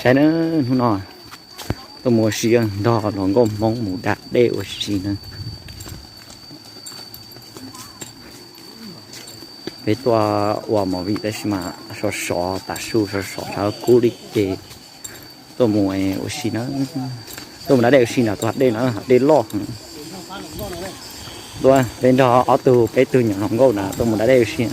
Saib na, hnub no tuaj mus ua si nrog hluas nkauj Hmoob mus da dej ua si na. Peb tuaj ua movie tab sis mas sov sov tav su sov sov sab kub li ces tuaj mus ua si na. Tuaj mus da dej ua si nram tus hav dej no, hav dej loj. Tuaj peb nrog ob tug peb tug nyuam hluas nkauj na tuaj mus da dej ua si.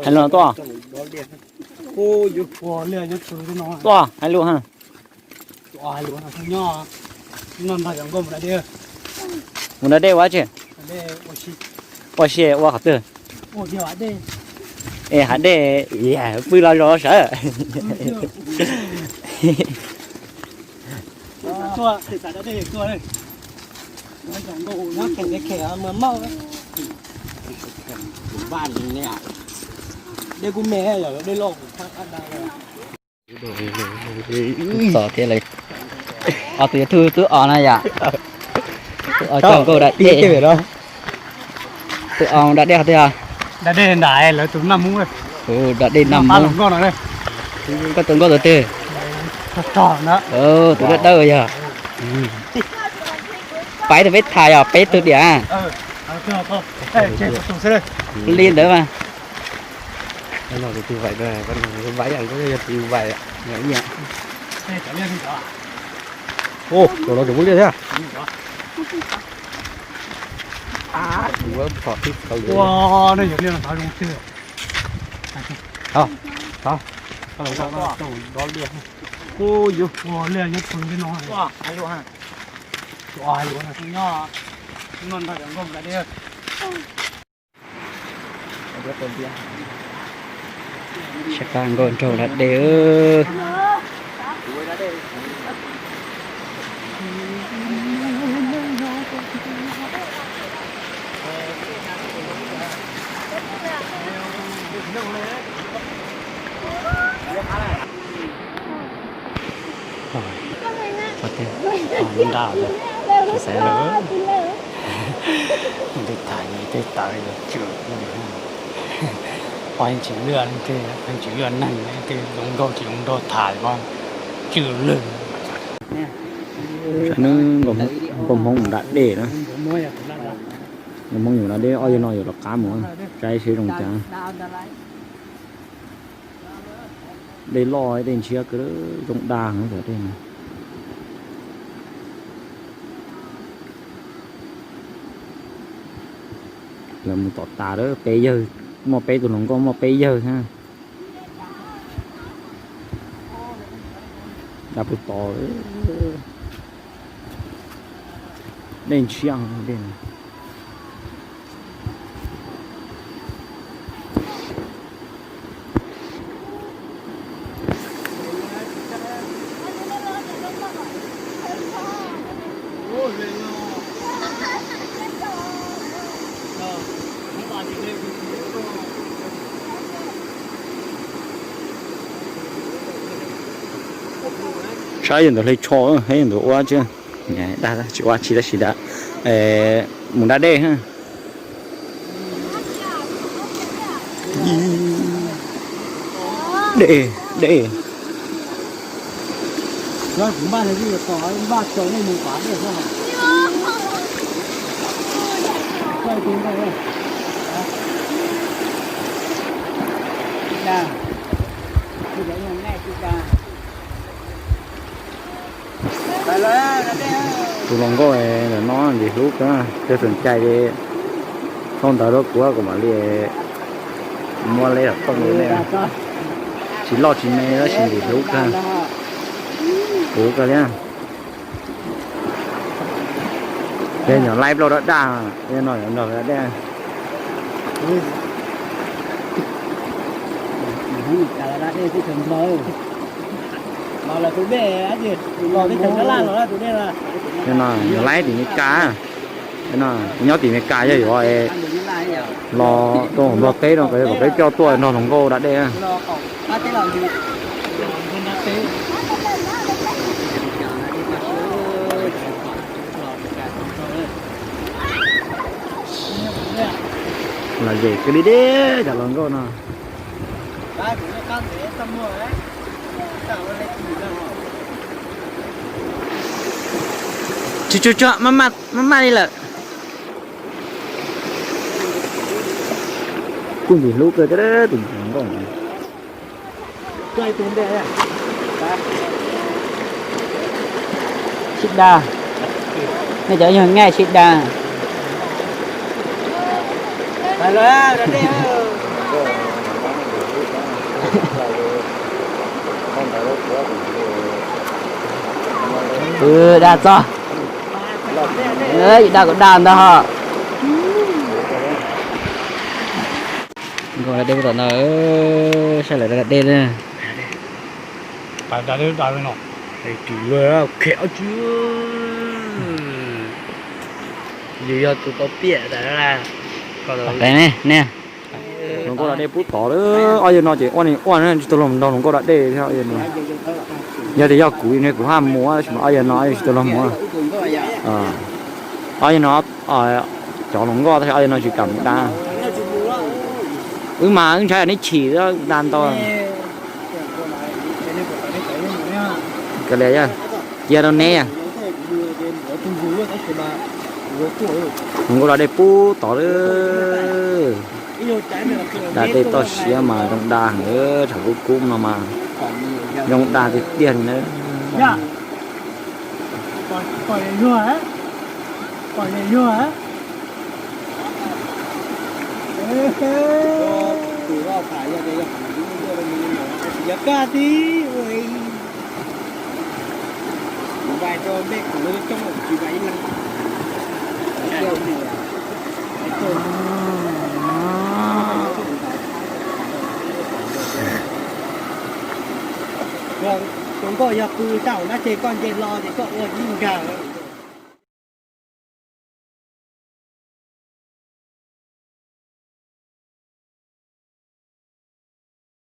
Hais lus tuaj. Tuaj hais lus ha. Mus da dej ua tsi? Ua si ua qhov twg? Es hav dej pw los zos sawv. Dej kuj me, dej loj kuj thab qab da. Txom thiab lawm. Ob tug yuav thub tub os no yom. Tub os coj nkauj da dej. Tub os da dej qhov twg os? Da dej nram lawv tus Naj Hmoob. Tus da dej Naj Hmoob. Koj tus nkauj tus twg? Tus dawb dawb yog. Pab tus peb tham yog peb tug diam. Li ntawd mas. Sab qab nkauj nraug da dej. Nra, tej thav tej taw, poj tsis luaj, poj tsis luaj neeg, tej zoo nkauj tsis zoo nkauj tham, tsw lwg. Saib nkauj Hmoob mus da dej na. Nkauj Hmoob yuav da dej, ob yawg no yuav rov qab mus, saib seb zoo cas. Dej loj dej ntshiab kawg, zoo dag heev dej no. Lawv mus tom tas lawm, peb yawg, muaj peb tug hluas nkauj muaj peb yawg thiab. Da puag tod, dej ntshiab dej. Saib yog ntawm hle tsho, saib yog ntawm ua tsi. Dag tsis ua tsi tab sis mus da dej. Dej, dej. Tus hluas nkauj ntawm no ntxim hlub kawg, yog xom cai ces thauj ntawv rau kuv, kuv mam li muab leb los tooj rau nej. Tsis loj tsis me tab sis ntxim hlub kawg. Kuv kawg li. Yog nyuam laib plaub daj daj, yog no yuav nrog da dej. Laib tim Meskas, nyob tim Meskas yog yuav los rau Nplog teb no, kom peb coj tuaj nrog hluas nkauj da dej. Los zem kawg li deb cov hluas nkauj no. Tsuag tsuag tsuag, maj maj li lawm. Kuj ntxim hlub kawg thiab tus hluas nkauj. Sib dag, nej cov yog nqaij sib dag. Dag txog, dag kuv dag ntag ho. Nkauj da dej tom no, saib lawv da dej. Yog tus tau piam. Hluas nkauj da dej pub tod, ob yawg no ces ua ni ua tsis tau los nrog hluas nkauj da dej thiab. Yog tias yog kuv ne kuv haj mus tab sis mas ob yawg no tsis tau los mus. Ob yawg no, cov hluas nkauj tab sis ob yawg no tsis kam mus da. Wb mas wb ntshai neb chim da ntau. Kav liam, cia rau neb. Hluas nkauj da dej pub tod lawm. Da dej toj siab mas zoo da heev, tshav kub kub no mas zoo da tiag tiag li na. Hluas nkauj yog pw tau dab tsi koj nce hlo ces koj ua ib nkag.